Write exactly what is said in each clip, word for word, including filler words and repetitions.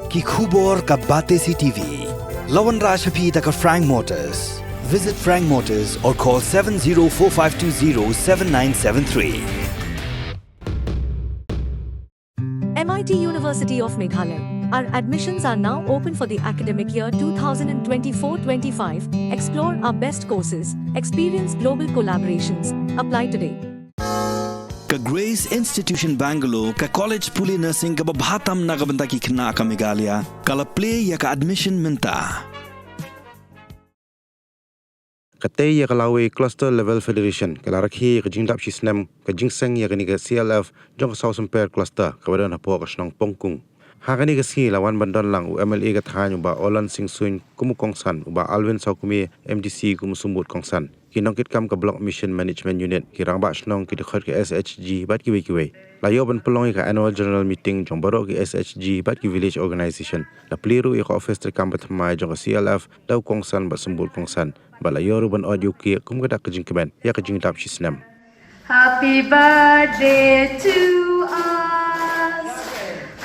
Ki khubor ka Batesi T V. La wanrah sha phi da ka Frank Motors. Visit Frank Motors or call seven zero four five two zero seven nine seven three. M I T University of Meghalaya. Our admissions are now open for the academic year two thousand twenty-four twenty-five. Explore our best courses, experience global collaborations. Apply today. Ka Grace Institution Bangalore, ka college pule nursing kaba bha tam na ka bynta ki khynnah ka Meghalaya, ka la plie ïa ka admission mynta. Katei ïa ka Lawei Cluster Level Federation ka la rakhe ïa ka jingdap shisnem ka jingseng ïa kane ka C L F jong ka Sawsymper Cluster kaba don hapoh ka shnong Pongkung. Ha kane ka sngi la wan ban don lang u M L A ka thaiñ u Bah Orland Singh Suin kum u kongsan, u Bah Alvin Sawkmie M D C kum u symbud kongsan, ki nongkitkam ka Block Mission Management Unit, ki rangbah shnong, ki dkhot ka S H G bad kiwei kiwei. La ïoh ban pynlong ïa ka annual general meeting jong baroh ki S H G bad ki village organization. La plie ruh ïa ka office treikam ba thymmai jong ka C L F da u kongsan bad symbud kongsan, bad la ïoh ruh ban ot ïa u cake kum ka dak ka jingkmen ïa ka jingdap shisnem. Happy birthday to us.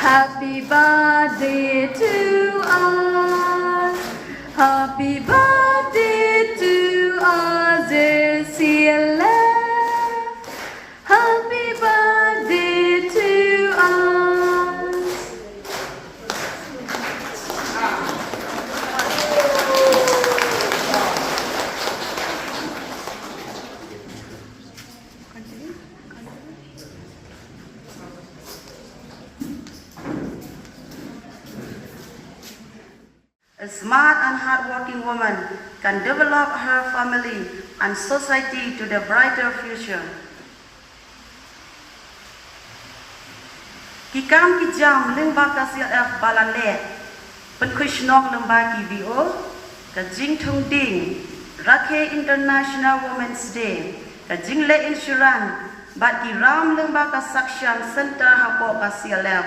Happy birthday to us. Happy birthday to us, dear C L F. Happy birthday to us. A smart and hardworking woman can develop her family and society to the brighter future. Ki kam ki jam lyngba ka C L F ba la leh, pynkhuid shnong lyngba ki V O, ka jingthung dieng, rakhe International Women's Day, ka jingleh insurance, bad ki ram lyngba ka suction center hapoh ka C L F.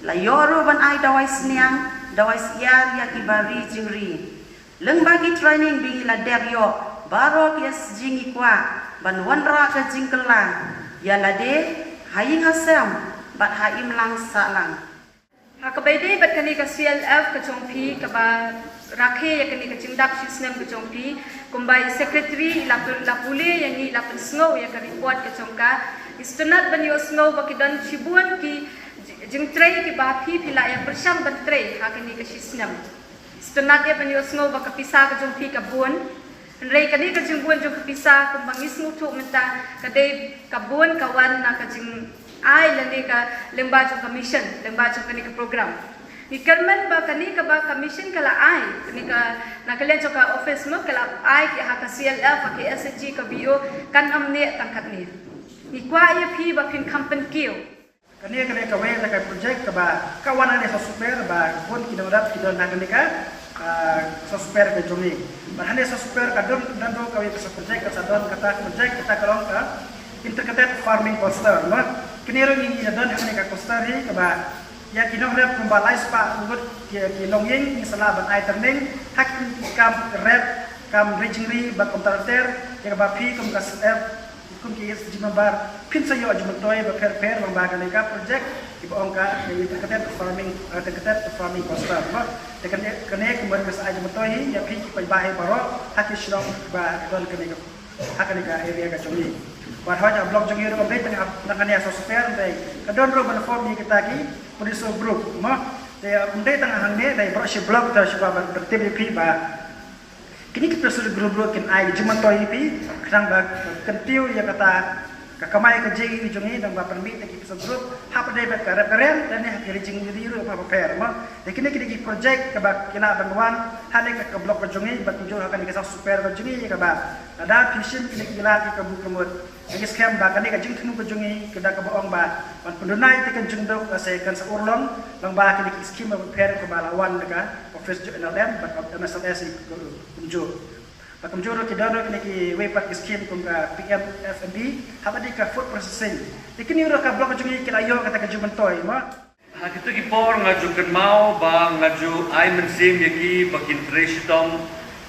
La ïoh ruh ban ai dawai sniang, dawai syiar ïa ki ba ri jingri. Lyngba ki training ba ngi la dep ïoh, baroh ki S G ngi kwah ban wanrah ka jingkylla ïa lade ha ïing ha sem bad ha imlang sahlang. Ha kaba ïadei bad kane ka C L F ka jong phi kaba rakhe ïa kane ka jingdap shisnem ka jong phi, kumba i secretary i la pyn-, la pule ïa ngi, i la pynsngew ïa ka report ka jong ka. Ngi sngewtynnat ban ïohsngew ba ki don shibun ki ji-, jingtrei kiba phi phi la ïa pyrshang ban trei ha kane ka shisnem. Sngewtynnat ïa ban ïohsngew ba ka pisa ka jong phi ka bun. Hynrei kane ka jingbun jong ka pisa kumba ngi sngewthuh mynta ka dei ka bun ka wan na ka jingai lane ka lyngba jong ka mission, lyngba jong kane ka program. Ngi kyrmen ba kane kaba ka mission ka la ai, kane ka na ka liang jong ka office mo ka la ai ki ha ka C L F, ha ka S H G, ka V O, kan ym neh tang katne. Ngi kwah ïa phi ba phin kham pynkiew. Kane, kane kawei na ka project kaba ka wan hangne Sawsymper ba bun ki nongrep ki don ha kane ka, ah, Sawsymper ka jong ngi. Bad hangne Sawsymper ka don, don ruh kawei ka sa project, ka sa don kata ka project, kata ka long ka integrated farming cluster, mo. Kane ruh ngi, ngi don ha kane ka cluster hi kaba ïa ki nongrep kumba lai spah ngut ki, ki longïing ngi sa lah ban ai training ha ki kam rep, kam ri jingri bad kumta ter, ïa kaba phi kum ka C L F, kum ki S G member, phin sa ïoh jingmyntoi bapher bapher lyngba kane ka project kiba ong ka, ka integrated farming, eh, integrated farming cluster, mo. Te kane, kane ka mut ka sa ai jingmyntoi hi ïa phi ki paidbah hi baroh ha ki shnong ba don kane ka, ha kane ka area ka jong ngi. Bad ha ka block jong ngi ruh ym dei tang ha, tang kane ha Sawsymper, hynrei ka don ruh ban form ïa kita ki producer group, mo. Te ym dei tang hangne, hynrei baroh shi block te shu ba ban pyntip ïa phi ba kine ki producer group ruh kin ai jingmyntoi ïa phi khnang ba kyntiew ïa kata ka kamai kajih jong ngi, nangba pynmih ïa ki producer group hapdeng bad ka rep ka riang lane ha ki ri jingri ruh bapher bapher, mo. Te kine, kine ki project kaba ki lah ban wan hangne ha ka block ka jong ngi bad kumjuh ha kane ka Sawsymper ka jong ngi, ïa kaba lada phi shim kine ki lad ki kabu kamut. Ngi skhem ba kane ka jingthmu ka jong ngi, ka da kaba ong ba ban pynduna ïa ka jingduk, ka sa, kan sa urlong lyngba kine ki skim bapher kaba la wan na ka office jong N R L M bad M S L S kumjuh. Bad kumjuh ruh ki don ruh kine kiwei pat ki skim kum ka P M F M D, haba dei ka food processing. Te kine ruh ka block jong ngi ki la ïoh kata ka jingmyntoi, mo. Ha kito ki por nga ju kynmaw ba nga ju ai mynsiem ïa ki ba kin trei shitom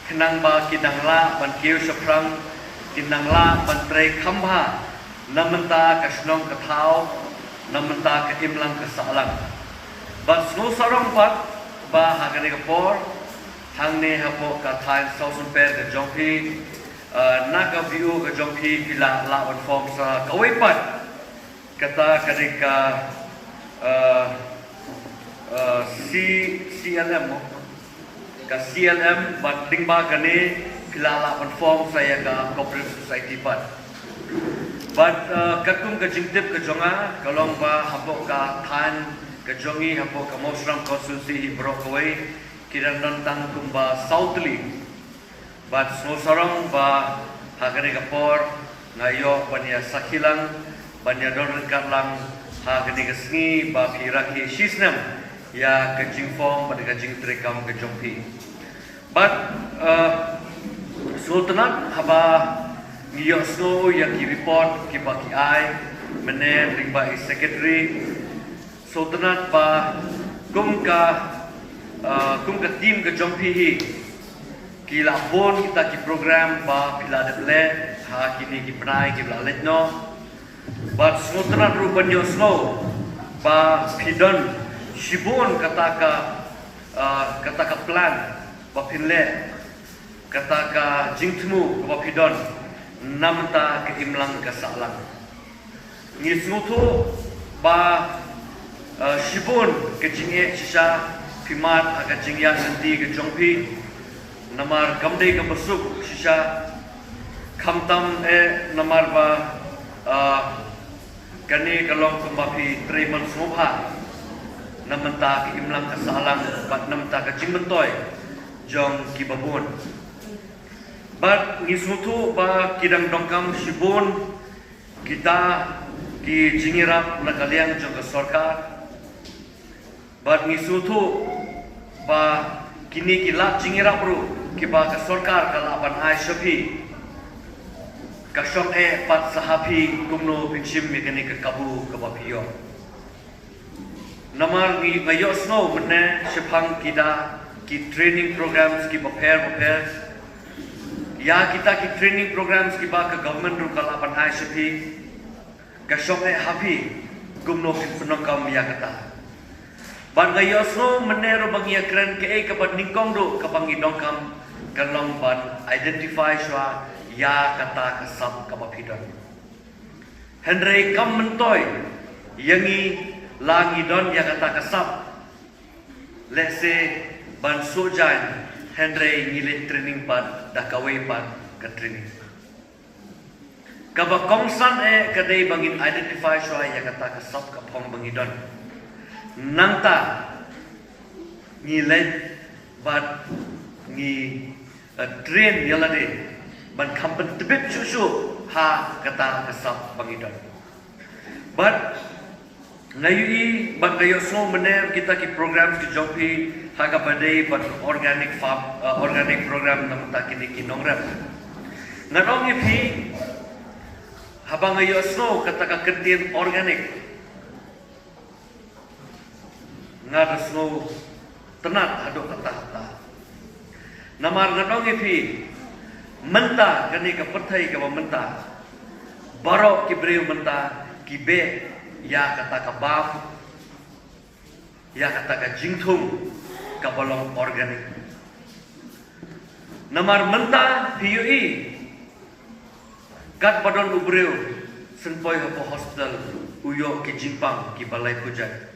khnang ba kin nang lah ban kiew shaphrang, kin nang lah ban trei kham bha na bynta ka shnong ka thaw, na bynta ka imlang ka sahlang. Bad sngewsarong pat Ba ha kane ka por, hangne hapoh ka thaiñ Sawsumper ka jong phi, eh, na ka V O ka jong phi, phi la lah ban form sa kawei pat kata ka dei ka, eh, eh, C, C L M mo. Ka C L M bad lyngba kane phi la lah ban form sa ïa ka cooperative society pat. Bad, eh, katkum ka jingtip ka jong nga, ka long ba hapoh ka thaiñ ka jong ngi, hapoh ka Mawshynrang constituency hi baroh kawei ki dang don tang kumba saw tylli. Bad sngewsarong ba ha kane ka por nga ïoh ban ïa sakhi lang, ban ïa don ryngkat lang ha kane ka sngi ba phi rakhe shisnem ïa ka jingform bad ka jingtrei kam ka jong phi. Bad, eh, sngewtynnat haba ngi ïohsngew ïa ki report kiba ki ai mynne lyngba i secretary. Sngewtynnat ba kum ka, eh, kum ka team ka jong phi hi, ki la bun kita ki program ba phi la dep leh ha kine ki bnai kiba la leit noh. Bad sngewtynnat ruh ban ïohsngew ba phi don shibun kata ka, eh, kata ka plan ba phin leh, kata ka jingthmu kaba phi don na mynta ka imlang ka sahlang. Ngi sngewthuh ba, eh, shibun ka jingeh shisha phi mad ha ka jingïaid lynti ka jong phi. Namar kam dei kaba suk shisha, khamtam eh namar ba, eh, kane ka long kumba phi trei man sngewbha na mynta ka imlang ka sahlang bad na mynta ka jingmyntoi jong kiba bun. Bad ngi sngewthuh ba ki dang donkam shibun kita ki jingïarap na ka liang jong ka sorkar. Bad ngi sngewthuh ba kine ki lad jingïarap ruh kiba ka sorkar ka lah ban ai sha phi, ka shong eh pat sa ha phi kumno phin shim ïa kane ka kabu kaba phi ïoh. Namar ngi, nga ïohsngew mynne shaphang kita ki training programs kiba pher ba pher. Ïa kita ki training programs kiba ka government ruh ka lah ban ai sha phi, ka shong eh ha phi kumno phin pyndonkam ïa kata. Bad nga ïohsngew mynne ruh ba ngi ïakren kaei kaba nyngkong duh kaba ngi donkam ka long ban identify shuwa ïa kata ka sap kaba phi don. Hynrei kam myntoi ïa ngi la ngi don ïa kata ka sap. Lehse ban shu jaiñ, hynrei ngi leit training pat da kawei pat ka training. Kaba kongsan eh ka dei ba ngin identify shuwa ïa kata ka sap ka phong ba ngi don. Nangta ngi leit bad ngi, eh, train ïa lade ban kham pyntbit shuh shuh ha kata ka sap ba ngi don. Bad nga ïohi bad nga ïohsngew mynne kita ki programs ki jong phi ha kaba dei bad organic farm, eh, organic program na mynta kine ki nongrep. Nga ong ïa phi, haba nga ïohsngew kata ka kyntien organic, nga da sngewtynnat haduh katta katta. Namar nga ong ïa phi, mynta kane ka pyrthei kaba mynta, baroh ki briew mynta ki beh ïa kata ka bam, ïa kata ka jingthung kaba long organic. Namar mynta phi ïohi katba don u briew shen poi hapoh hospital u ïoh ki jingpang kiba lai pujat.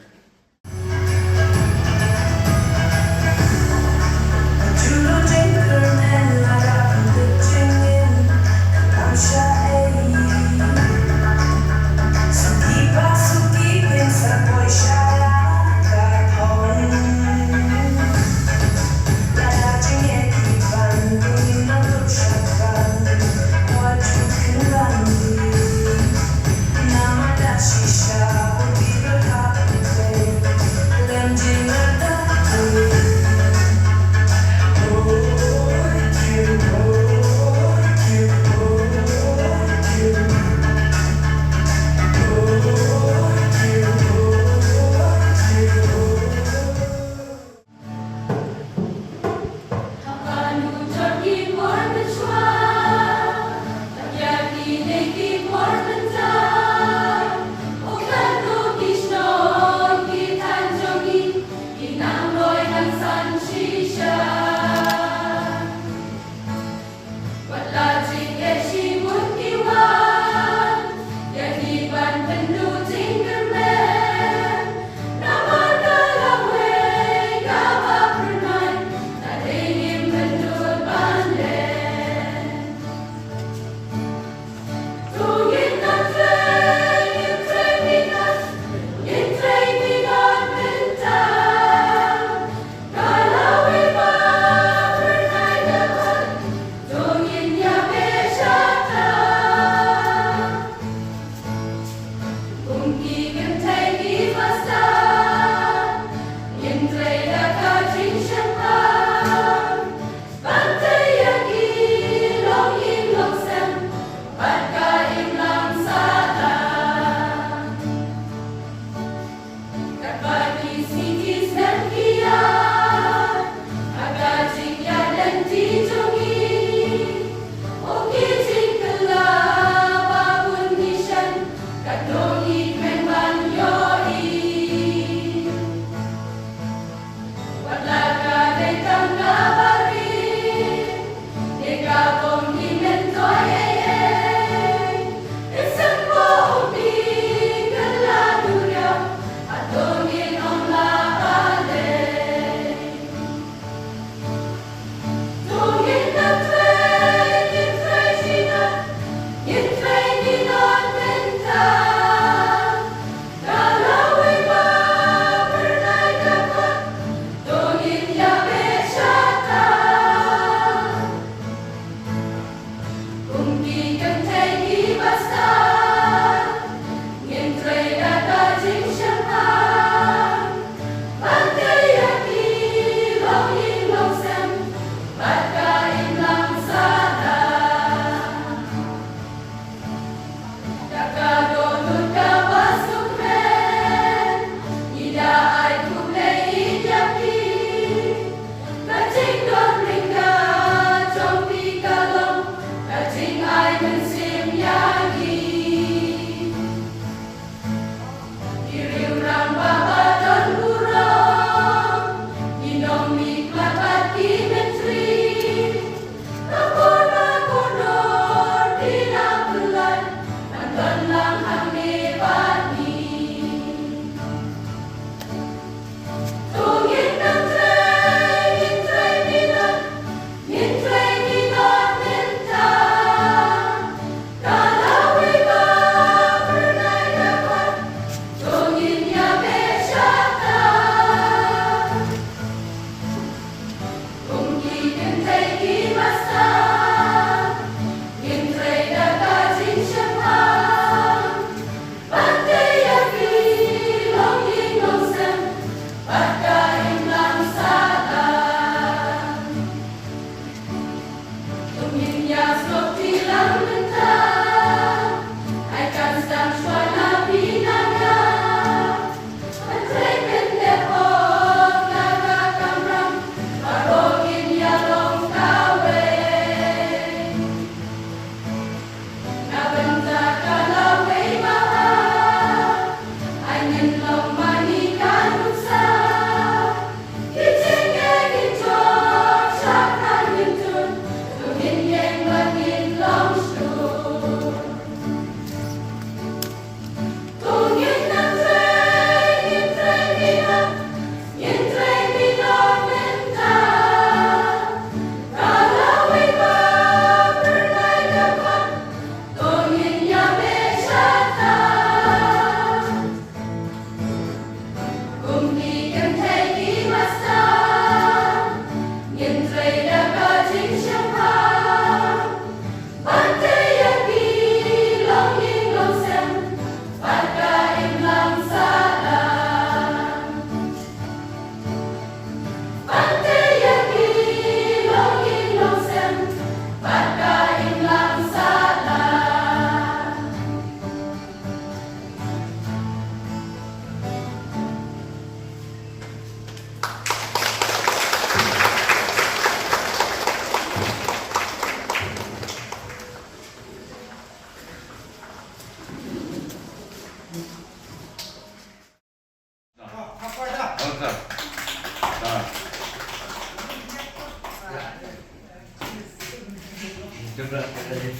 Jom dah, kita ni.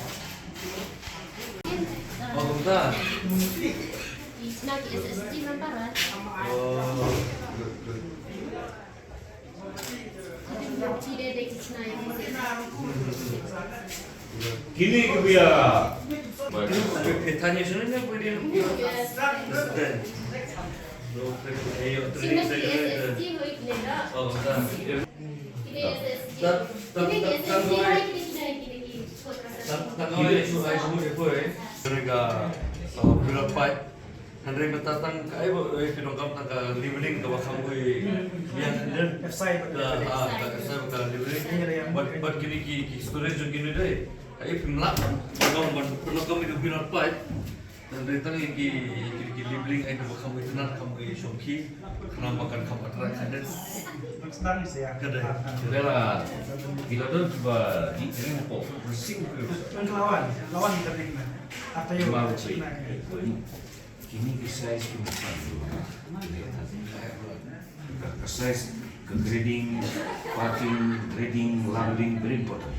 Oh, kumta. Ki chna ki S S T man para. Oh, good, good. Ki de de ki chna ki S S T. Kini ki bia. Tanya sini ni apa dia? Yes. President. No, eh, yo, Chna ki S S T hoi ki le da. Oh, kumta. Ki de S S T. Ki de S S T hoi ki de ki de ki de ki chot ka sa. Tang, tang, oh, eh, chu, ai, chu, eh, poi. Kane ka, uh, Bureau Pipe. Hynrei mynta tang ka ai ba, eh, phi donkam tang ka leveling kaba kham oi biang hynrei. F S I ba ka, ah, ka F S I ba ka leveling. Bad, bad kine ki, ki storage jong kine dei. Ka ai phim lah ban, ban, ban, pyndonkam ïa ka Bureau Pipe. Hynrei tang ïa ki, ki, ki leveling ai kaba kham oi tynnat kham oi shongkhi. Khnang ba kan kham attract hynrei. Ka dei. Te la, ki la don kiba dih tyreng hapoh. Sing. Ka lawan, lawan ka dei na. Ata ïa. Kine ki size ki mut. Ka size, ka grading, parking, grading, labeling, very important.